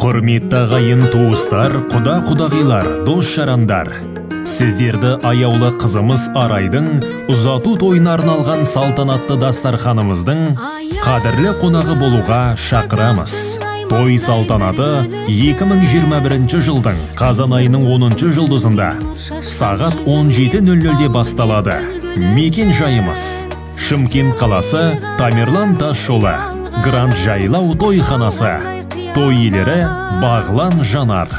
Құрметті ағайын туыстар, құда құдағилар, дос жарандар, сіздерді аяулы қызымыз Арайдың ұзату тойына арналған салтанатты дастарханымыздың қадірлі қонағы болуға шақырамыз. Той салтанаты 2021 жылдың қазан айының 10 жұлдызында сағат 17:00-де басталады. Мекен жайымыз Шымкент қаласы, Тамерлан тас жолы, Гранд Жайлау тойханасы. Той иелері Бағлан, Жанар.